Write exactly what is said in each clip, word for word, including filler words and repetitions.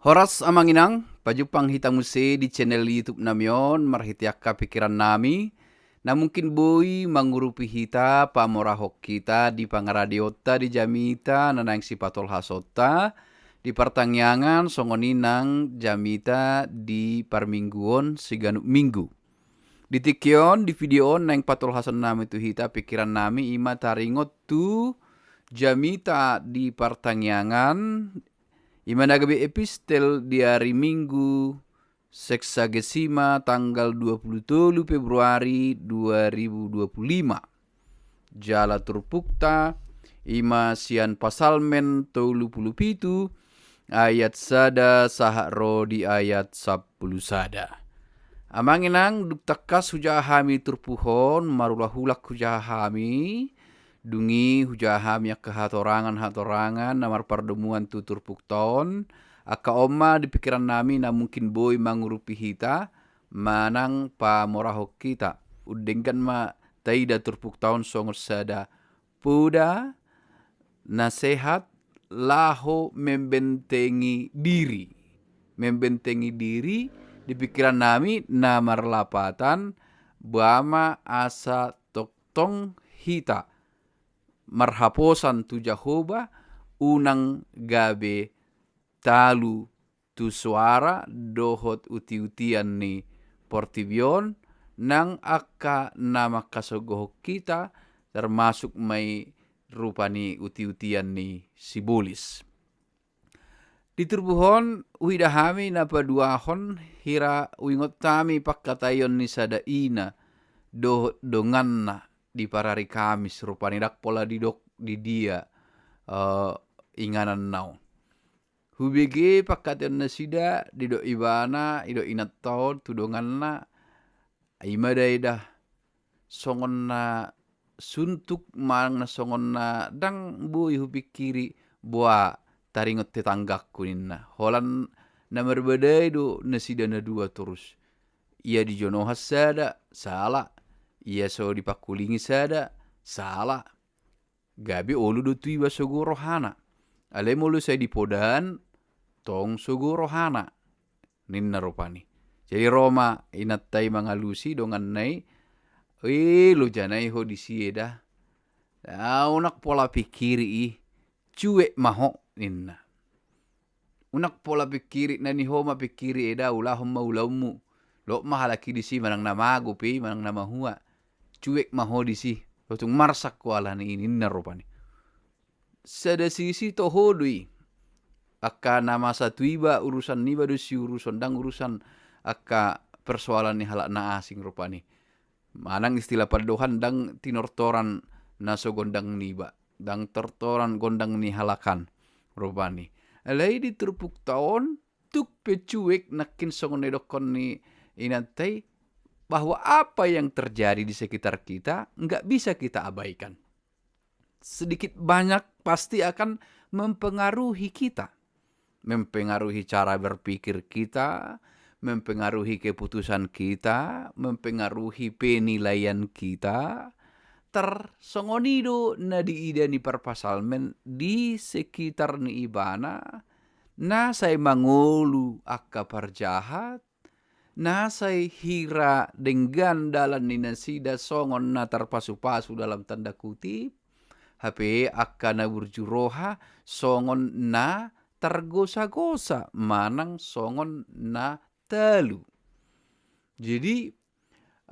Horas amang inang, pajumpang hita muse di channel YouTube nami on, marhite angka pikiran nami, na mungkin boi mangurupi hita, pamorahon hita di pangaradeonta di jamita na naeng sipatolhasonta di partangiangan, songon i nang jamita di parmingguon siganup minggu. Di tingki on, di video on, naeng patolhason nami tu hita pikiran nami, ima taringot tu jamita di partangiangan, ima na gabe epistel di ari Minggu, Sexagesima, tanggal dua puluh tolu Februari dua ribu dua puluh lima. Jala turpukta, ima sian Psalmen tolu pulu pitu, ayat sada sahat ro di ayat sampulu sada. Amang inang, dung tangkas hujaha hami turpuk on, marulak-ulak hujaha hami, dung i hujaha hami angka hatorangan-hatorangan na marpardomuan tu turpukta on, angka on ma di pikiran nami na mungkin boi mangurupi hita, manang pamorahon hita. Undenggan ma taida turpukta on songon sada poda, nasehat laho membentengi diri. Membentengi diri di pikiran nami na marlapatan, boha ma asa tongtong hita marhaposan tu Jahowa, unang gabe talu tu soara dohot uti-utian ni portibi on, nang angka na mangkasogohon hita, termasuk ma i rupani uti-utian ni sibolis. Di turpuk on, huida hami na paduahon hira huingot hami pangkataion ni sada ina dohot donganna di parari Kamis, rupani ndang pola didok di dia, eh, ingananna on. Hubege pangkataion nasida, didok ibana, didok inanta on tu donganna, ima da eda songon na suntuk manang na songon na ndang boi hupingkiri, boha taringot tetanggangku ninna. Holan na marbadai do nasida na dua torus. Ia dijonohan sada, sala. Ia so dipangkulingi sada, sala. Gabe olo do tu iba sogo rohana. Alai molo sai di podaan, tong sogo rohana, ninna rupani. Jadi ro ma inanta i mangalusi donganna i, "Eh, lojana i ho disi eda. Ah, unang pola pingkiri i, cuek ma ho," ninna. "Unang pola pingkiri, na ni ho ma pingkiri eda, ulahon ma ulaonmu. Lot ma halak i disi, manang na mago pe i, manang na mahua. Cuek ma ho disi, tung marsak ho alani i," ninna rupani. Sada sisi toho do i. Angka na masa tu iba urusan niba do siuruson, ndang urusan angka persoalan ni halak na asing rupani. Manang istilah pandohan, ndang tinortoran na so gondang niba, ndang tortoran gondang ni halak an rupani. Alai di turpukta on, tuk pe cuek nangkin songon na didokkon ni inanta i, bahwa apa yang terjadi di sekitar kita nggak bisa kita abaikan. Sedikit banyak pasti akan mempengaruhi kita. Mempengaruhi cara berpikir kita, mempengaruhi keputusan kita, mempengaruhi penilaian kita. Tarsongon i do na diida ni parpsalmen di sekitar ni ibana, na sai mangolu angka parjahat, na sai hira denggan dalan ni nasida songon na tarpasupasu dalam tanda kutip, hape angka na burju roha songon na targosagosa manang songon na talu. Jadi,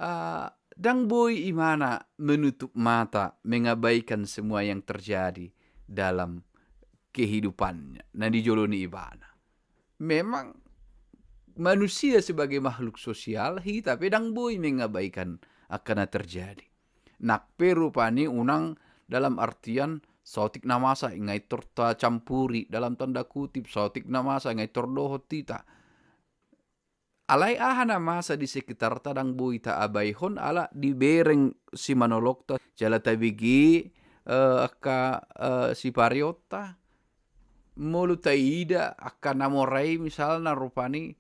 ah, ndang boi ibana menutup mata, mengabaikan semua yang terjadi dalam kehidupannya, na di jolo ni ibana. Memang manusia sebagai makhluk sosial, hita pe ndang boi mengabaikan angka na terjadi. Nang pe rupani unang dalam artian saotik na masa nga i tor tacampuri, dalam tanda kutip, saotik na masa nga i tor dohot hita. Alai aha na masa di sekitarta ndang boi taabaihon, ala dibereng simanolongta jala tabege, eh, angka, eh, sipareonta. Molo taida angka na mora i misalna rupani,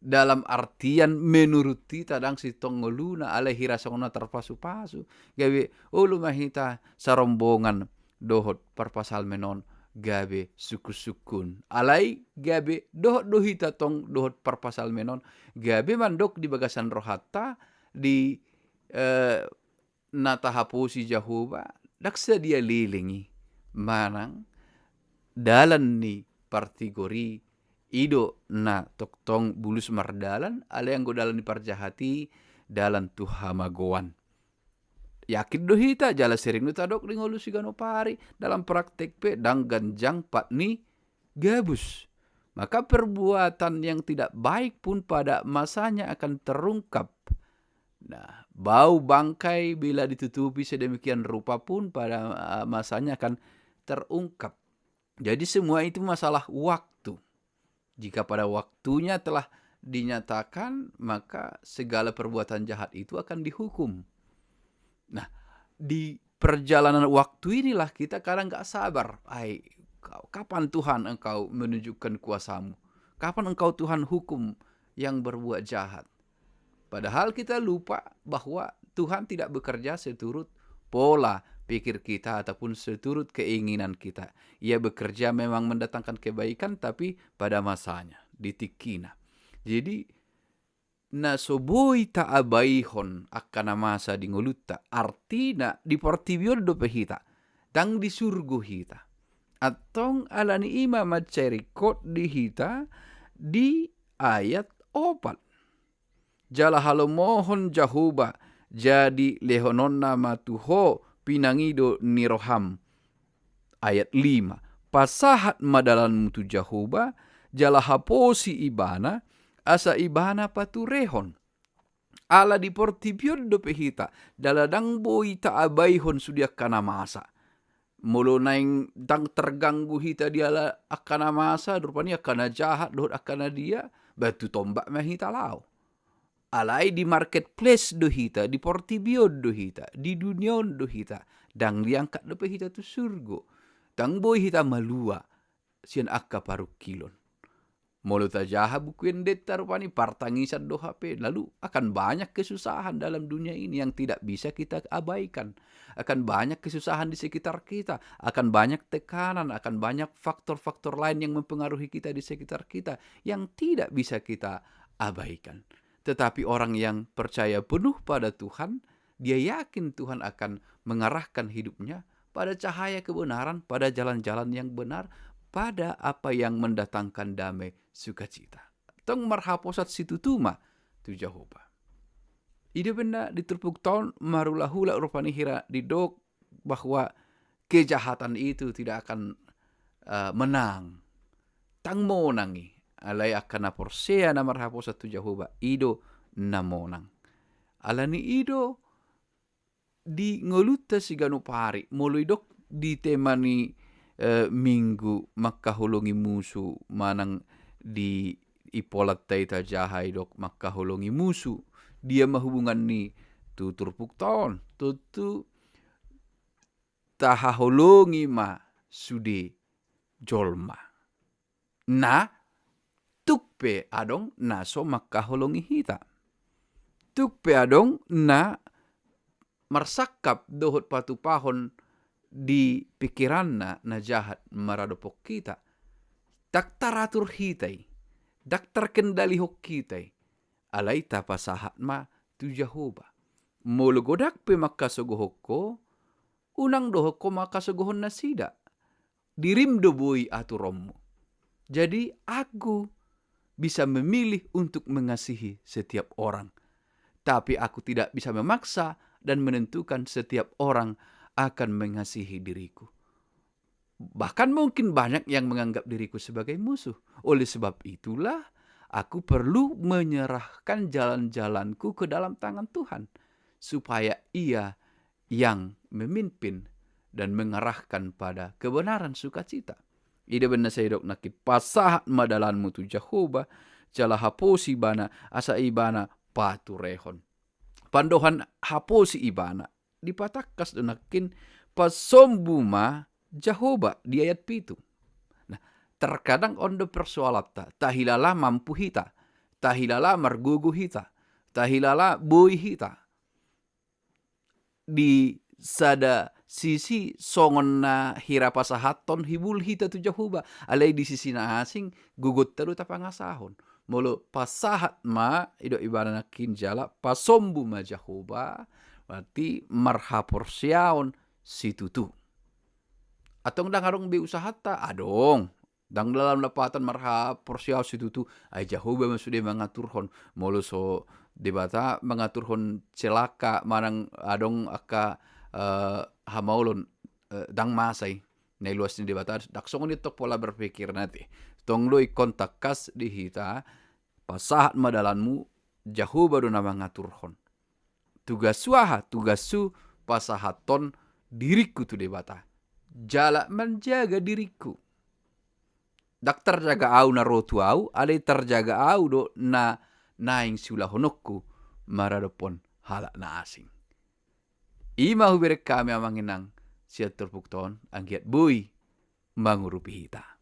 dalam artian menurut hita ndang sintong ngoluna, alai hira songon na tarpasupasu. Gabe olo ma hita sarombongan dohot parpsalmen on gabe sungkun-sungkun. Alai gabe dohot do hita tong dohot parpsalmen on, gabe mandok di bagasan rohanta di, eh, na tahaposi Jahowa, ndang sadia leleng i manang dalan ni partigor i, i do na tongtong bulus mardalan, alai anggo dalan ni parjahat i dalan tu hamagoan. Yakin do hita, jala sering do tadok di ngolu siganup ari, dalam praktek pe ndang ganjang pat ni gabus. Maka perbuatan yang tidak baik pun pada masanya akan terungkap. Nah, bau bangkai bila ditutupi sedemikian rupa pun pada, eh, masanya akan terungkap. Jadi semua itu masalah waktu. Jika pada waktunya telah dinyatakan, maka segala perbuatan jahat itu akan dihukum. Nah, di perjalanan waktu inilah kita kadang nggak sabar. Ai, kau, kapan Tuhan engkau menunjukkan kuasamu? Kapan engkau Tuhan hukum yang berbuat jahat? Padahal kita lupa bahwa Tuhan tidak bekerja seturut pola pikir kita ataupun seturut keinginan kita. Ia bekerja memang mendatangkan kebaikan, tapi pada masanya, di tikkina. Jadi, na so boi taabaihon angka na masa di ngolunta, artina di portibi on dope hita, ndang di surgo hita. Antong alani i ma mansai ringkot di hita di ayat opat. Jala halomohon Jahowa, jadi lehononna ma tu ho pinangido ni roham. Ayat lima. Pasahat ma dalanmu tu Jahowa, jala haposi Ibana, asa Ibana paturehon. Ala di portibi on dope hita, jala ndang boi taabaihon sude angka na masa. Molo naeng ndang terganggu hita diala angka na masa, rupani angka na jahat dohot angka na dia, ba tu tombak ma hita laho. Alai di marketplace do hita, di portibi on do hita, di dunia on do hita, ndang diangkat dope hita tu surgo. Ndang boi hita malua sian angka parungkilon. Molo tajaha Buku Endenta, rupani partangisan do hape, lalu akan banyak kesusahan dalam dunia ini yang tidak bisa kita abaikan. Akan banyak kesusahan di sekitar kita, akan banyak tekanan, akan banyak faktor-faktor lain yang mempengaruhi kita di sekitar kita yang tidak bisa kita abaikan. Tetapi orang yang percaya penuh pada Tuhan, dia yakin Tuhan akan mengarahkan hidupnya pada cahaya kebenaran, pada jalan-jalan yang benar, pada apa yang mendatangkan damai sukacita. Tong marhaposan situtu ma tu Jahowa. I do umbahen na di turpukta on marulak-ulak rupani hira didok bahwa kejahatan itu tidak akan, eh, menang. Ndang monang i, alai angka na porsea na marhaposan tu Jahowa, i do na monang. Alani i do di ngolunta siganup ari, molo didok di tema ni, eh, minggu mangkaholongi musu manang di ipolanta i tajaha didok mangkaholongi musu. Dia ma hubungan ni tu turpukta on? Tontu tahaholongi ma sude jolma. Na tung pe adong na so mangkaholongi hita. Tung pe adong na marsangkap dohot patupahon di pikiranna na jahat maradophon hita. Ndang taratur hita i, ndang tarkendalihon hita i, alai tapasahat ma tu Jahowa. Molo godang pe mangkasogohon ho, unang dohot ho mangkasogohon nasida. Dirim do boi aturonmu. Jadi aku bisa memilih untuk mengasihi setiap orang. Tapi aku tidak bisa memaksa dan menentukan setiap orang akan mengasihi diriku. Bahkan mungkin banyak yang menganggap diriku sebagai musuh. Oleh sebab itulah, aku perlu menyerahkan jalan-jalanku ke dalam tangan Tuhan, supaya Ia yang memimpin dan mengarahkan pada kebenaran sukacita. I do umbahen na sai didok nangkin, pasahat ma dalanmu tu Jahowa, jala haposi Ibana, asa Ibana paturehon. Pandohan haposi Ibana dipatangkas do nangkin, pasombu ma Jahowa di ayat pitu. Nah, terkadang on do persoalanta, tahilala mampu hita, tahilala margogo hita, tahilala boi hita. Di sada sisi songon na hira pasahathon hibul hita tu Jahowa. Alai di sisi na asing, gogonta do tapangasahon. Molo pasahat ma, didok ibana nangkin jala pasombu ma Jahowa, berarti marhaporseaon situtu. Antong ndang adong be usahanta? Adong. Ndang dalam lapatan marhaporseaon situtu, ai Jahowa ma sude mangaturhon. Molo so Debata mangaturhon celaka manang adong angka, eh, hamaolon, eh, ndang masa i. Na i luas ni Debata, ndang songon i tong pola berpikirna ate. Tong do ingkon tangkas di hita, pasahat ma dalanmu, Jahowa do na mangaturhon. Tugashu aha? Tugashu pasahathon diringku tu Debata. Jala manjaga diringku. Ndang tarjaga ahu na ro tu ahu, alai tarjaga ahu do na naeng siulahononku maradophon halak na asing. I ma hubereng hami amang inang sian turpukta on, anggiat boi mangurupi hita.